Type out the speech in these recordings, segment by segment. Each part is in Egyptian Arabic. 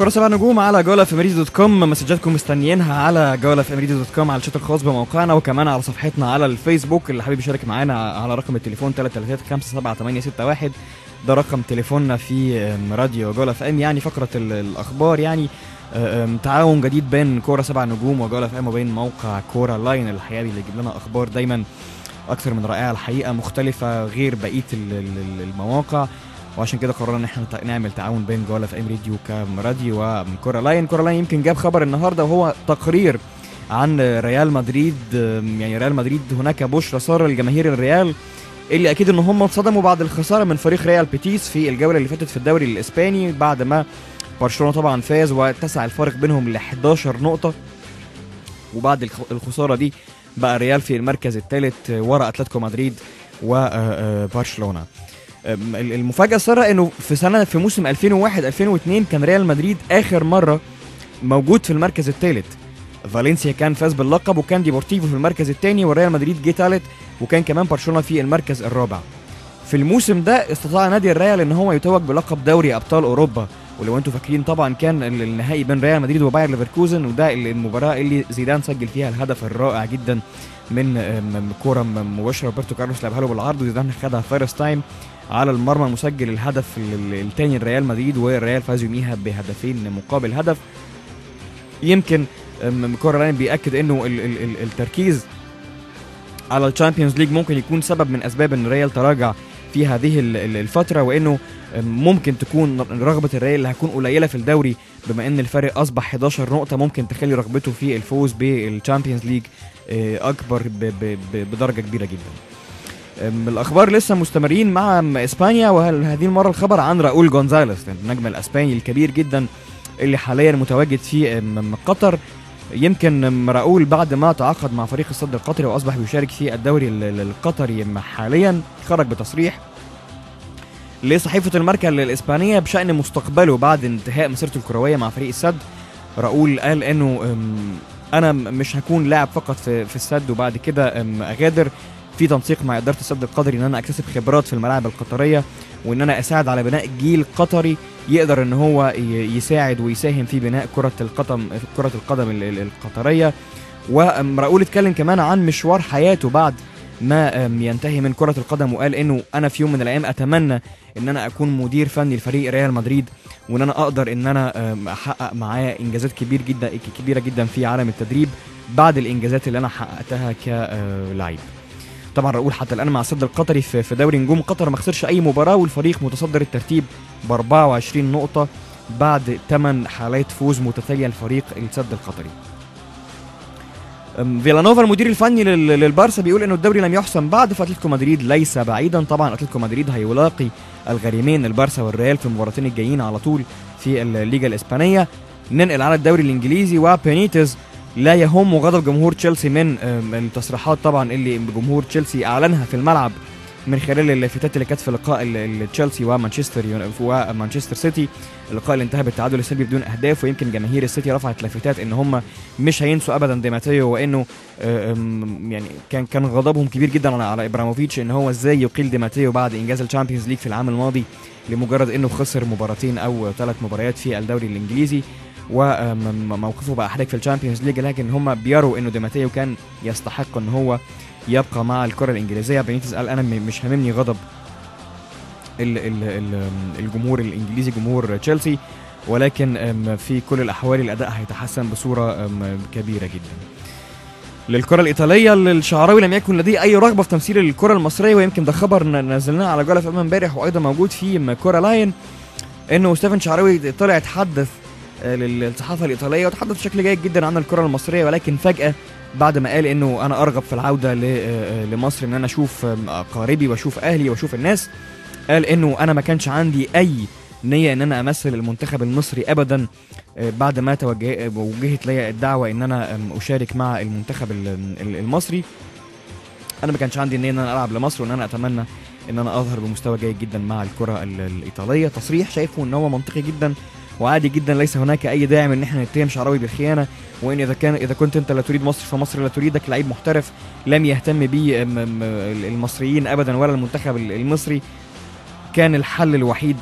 كرة سبع نجوم على جولة في مريدي dot com. مسجاتكم مستنيينها على جولة في مريدي dot com على الشات الخاص بموقعنا، وكمان على صفحتنا على الفيسبوك. اللي حابب يشارك معانا على رقم التليفون 3357861، ده رقم تليفوننا في راديو جولة FM. يعني فقرة الأخبار، يعني تعاون جديد بين كورة سبع نجوم وجولة FM وبين موقع كورة لاين الحقيقة اللي يجيب لنا أخبار دايما أكثر من رائعة الحقيقة، مختلفة غير بقية المواقع، وعشان كده قررنا ان احنا نعمل تعاون بين جولة FM راديو كراديو وكورة لاين. كورة لاين يمكن جاب خبر النهارده وهو تقرير عن ريال مدريد. يعني ريال مدريد هناك بشرى ساره لجماهير الريال اللي اكيد ان هم اتصدموا بعد الخسارة من فريق ريال بيتيس في الجولة اللي فاتت في الدوري الاسباني، بعد ما برشلونه طبعا فاز واتسع الفارق بينهم ل 11 نقطة، وبعد الخسارة دي بقى ريال في المركز الثالث ورا اتلتيكو مدريد وبرشلونة. المفاجأة السارة انه في موسم 2001 2002 كان ريال مدريد اخر مرة موجود في المركز الثالث. فالنسيا كان فاز باللقب وكان ديبورتيفو في المركز الثاني، والريال مدريد جه ثالث، وكان كمان برشلونة في المركز الرابع. في الموسم ده استطاع نادي الريال ان هو يتوج بلقب دوري ابطال اوروبا، ولو انتم فاكرين طبعا كان النهائي بين ريال مدريد وباير ليفركوزن، وده المباراة اللي زيدان سجل فيها الهدف الرائع جدا من كورة مباشرة روبرتو كارلوس لعبها له بالعرض، وزيدان خدها first time على المرمى مسجل الهدف الثاني لريال مدريد، والريال فاز يوميها بهدفين مقابل هدف. يمكن كورة لاين بيأكد انه التركيز على ال Champions League ممكن يكون سبب من اسباب ان الريال تراجع في هذه الفترة، وانه ممكن تكون رغبة الريال اللي هتكون قليله في الدوري بما ان الفرق اصبح 11 نقطة، ممكن تخلي رغبته في الفوز بال Champions League اكبر بدرجة كبيرة جدا. الاخبار لسه مستمرين مع اسبانيا، وهذه المرة الخبر عن راؤول جونزاليس النجم الاسباني الكبير جدا اللي حاليا متواجد في قطر. يمكن راؤول بعد ما تعاقد مع فريق السد القطري واصبح بيشارك في الدوري القطري حاليا، خرج بتصريح لصحيفة الماركا الاسبانية بشان مستقبله بعد انتهاء مسيرته الكروية مع فريق السد. راؤول قال انه انا مش هكون لاعب فقط في السد وبعد كده اغادر، في تنسيق مع ادارة السد القطري ان انا اكتسب خبرات في الملاعب القطرية، وان انا اساعد على بناء جيل قطري يقدر ان هو يساعد ويساهم في بناء كره القدم القطرية. وراؤول اتكلم كمان عن مشوار حياته بعد ما ينتهي من كره القدم، وقال انه انا في يوم من الايام اتمنى ان انا اكون مدير فني لفريق ريال مدريد، وان انا اقدر ان انا احقق معاه انجازات كبيرة جدا في عالم التدريب بعد الانجازات اللي انا حققتها كلاعب. طبعا راؤول حتى الان مع السد القطري في دوري نجوم قطر ما خسرش اي مباراة، والفريق متصدر الترتيب ب 24 نقطة بعد 8 حالات فوز متتالية لفريق السد القطري. فيلانوفا المدير الفني للبارسا بيقول انه الدوري لم يحسم بعد، فاتلتيكو مدريد ليس بعيدا. طبعا اتلتيكو مدريد هيلاقي الغريمين البارسا والريال في المباراتين الجايين على طول في الليجا الاسبانية. ننقل على الدوري الانجليزي، وبينيتز لا يهم غضب جمهور تشيلسي من التصريحات طبعا اللي جمهور تشيلسي اعلنها في الملعب من خلال اللافتات اللي كانت في لقاء تشيلسي ومانشستر سيتي، اللقاء اللي انتهى بالتعادل السلبي بدون اهداف. ويمكن جماهير السيتي رفعت لافتات ان هم مش هينسوا ابدا ديماتيو، وانه يعني كان غضبهم كبير جدا على ابراموفيتش ان هو ازاي يقيل ديماتيو بعد انجاز ال Champions League في العام الماضي لمجرد انه خسر مباراتين او 3 مباريات في الدوري الانجليزي، وموقفه بقى احرج في ال Champions League. لكن هم بيروا انه ديماتيو كان يستحق ان هو يبقى مع الكره الانجليزية. بينيتز قال انا مش هاممني غضب الجمهور الانجليزي جمهور تشيلسي، ولكن في كل الاحوال الاداء هيتحسن بصورة كبيرة جدا. للكرة الايطالية، الشعراوي لم يكن لديه اي رغبة في تمثيل الكره المصرية، ويمكن ده خبر نزلناه على جولة FM امبارح وايضا موجود في كورة لاين، انه ستيفن شعراوي طلع يتحدث للصحافة الايطالية وتحدث بشكل جيد جدا عن الكره المصرية، ولكن فجاة بعد ما قال انه انا ارغب في العودة لمصر ان انا اشوف اقاربي واشوف اهلي واشوف الناس، قال انه انا ما كانش عندي اي نيه ان انا امثل المنتخب المصري ابدا بعد ما وجهت لي الدعوة ان انا اشارك مع المنتخب المصري. انا ما كانش عندي نيه ان انا العب لمصر، وان انا اتمنى ان انا اظهر بمستوى جيد جدا مع الكره الايطالية. تصريح شايفه ان هو منطقي جدا وعادي جدا، ليس هناك اي داعي من ان احنا نتهم شعراوي بالخيانة، وان اذا كنت انت لا تريد مصر فمصر لا تريدك. لعيب محترف لم يهتم به المصريين ابدا ولا المنتخب المصري، كان الحل الوحيد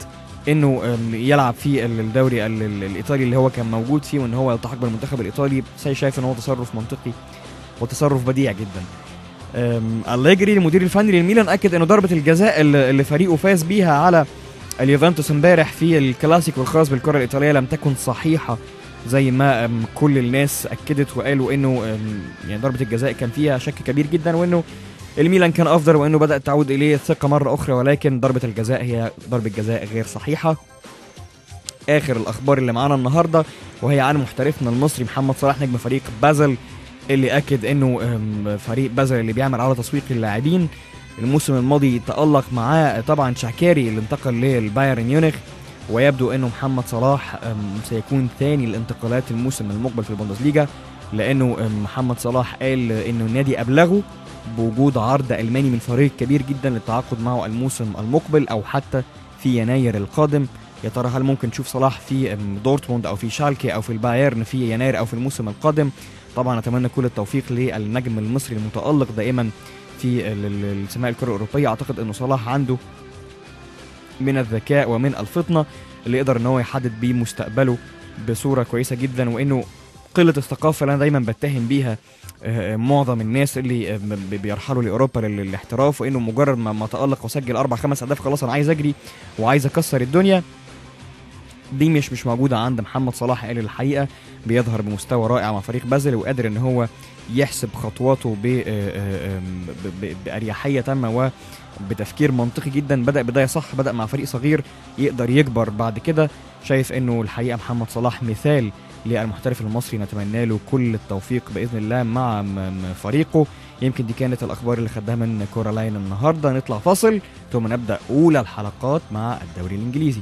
انه يلعب في الدوري الايطالي اللي هو كان موجود فيه، وان هو يلتحق بالمنتخب الايطالي. شايف ان هو تصرف منطقي وتصرف بديع جدا. أليجري المدير الفني للميلان اكد انه ضربه الجزاء اللي فريقه فاز بيها على اليوفنتوس امبارح في الكلاسيكو الخاص بالكرة الايطالية لم تكن صحيحه زي ما كل الناس اكدت وقالوا انه يعني ضربه الجزاء كان فيها شك كبير جدا، وانه الميلان كان افضل، وانه بدات تعود اليه الثقة مرة اخرى، ولكن ضربه الجزاء هي ضربه جزاء غير صحيحه. اخر الاخبار اللي معانا النهارده وهي عن محترفنا المصري محمد صلاح نجم فريق بازل، اللي اكد انه فريق بازل اللي بيعمل على تسويق اللاعبين الموسم الماضي تألق معاه طبعا شاكاري اللي انتقل للبايرن ميونخ، ويبدو انه محمد صلاح سيكون ثاني الانتقالات الموسم المقبل في البوندسليجا، لانه محمد صلاح قال انه النادي ابلغه بوجود عرض الماني من فريق كبير جدا للتعاقد معه الموسم المقبل او حتى في يناير القادم. يا ترى هل ممكن نشوف صلاح في دورتموند او في شالكي او في البايرن في يناير او في الموسم القادم؟ طبعا اتمنى كل التوفيق للنجم المصري المتألق دائما في السماء الكرة الأوروبية. أعتقد أنه صلاح عنده من الذكاء ومن الفطنة اللي يقدر أنه هو يحدد بيه مستقبله بصورة كويسة جدا، وأنه قلة الثقافة اللي أنا دايما بتهم بيها معظم الناس اللي بيرحلوا لأوروبا للاحتراف، وأنه مجرد ما تألق وسجل 4-5 أهداف خلاص أنا عايز أجري وعايز أكسر الدنيا، دي مش موجودة عند محمد صلاح. قال الحقيقة بيظهر بمستوى رائع مع فريق بازل، وقادر ان هو يحسب خطواته بأريحية تامة وبتفكير منطقي جدا. بدأ بداية صح، بدأ مع فريق صغير يقدر يكبر بعد كده. شايف انه الحقيقة محمد صلاح مثال للمحترف المصري، نتمنى له كل التوفيق بإذن الله مع فريقه. يمكن دي كانت الأخبار اللي خدناها من كورالاين النهاردة. نطلع فاصل ثم نبدأ أولى الحلقات مع الدوري الإنجليزي.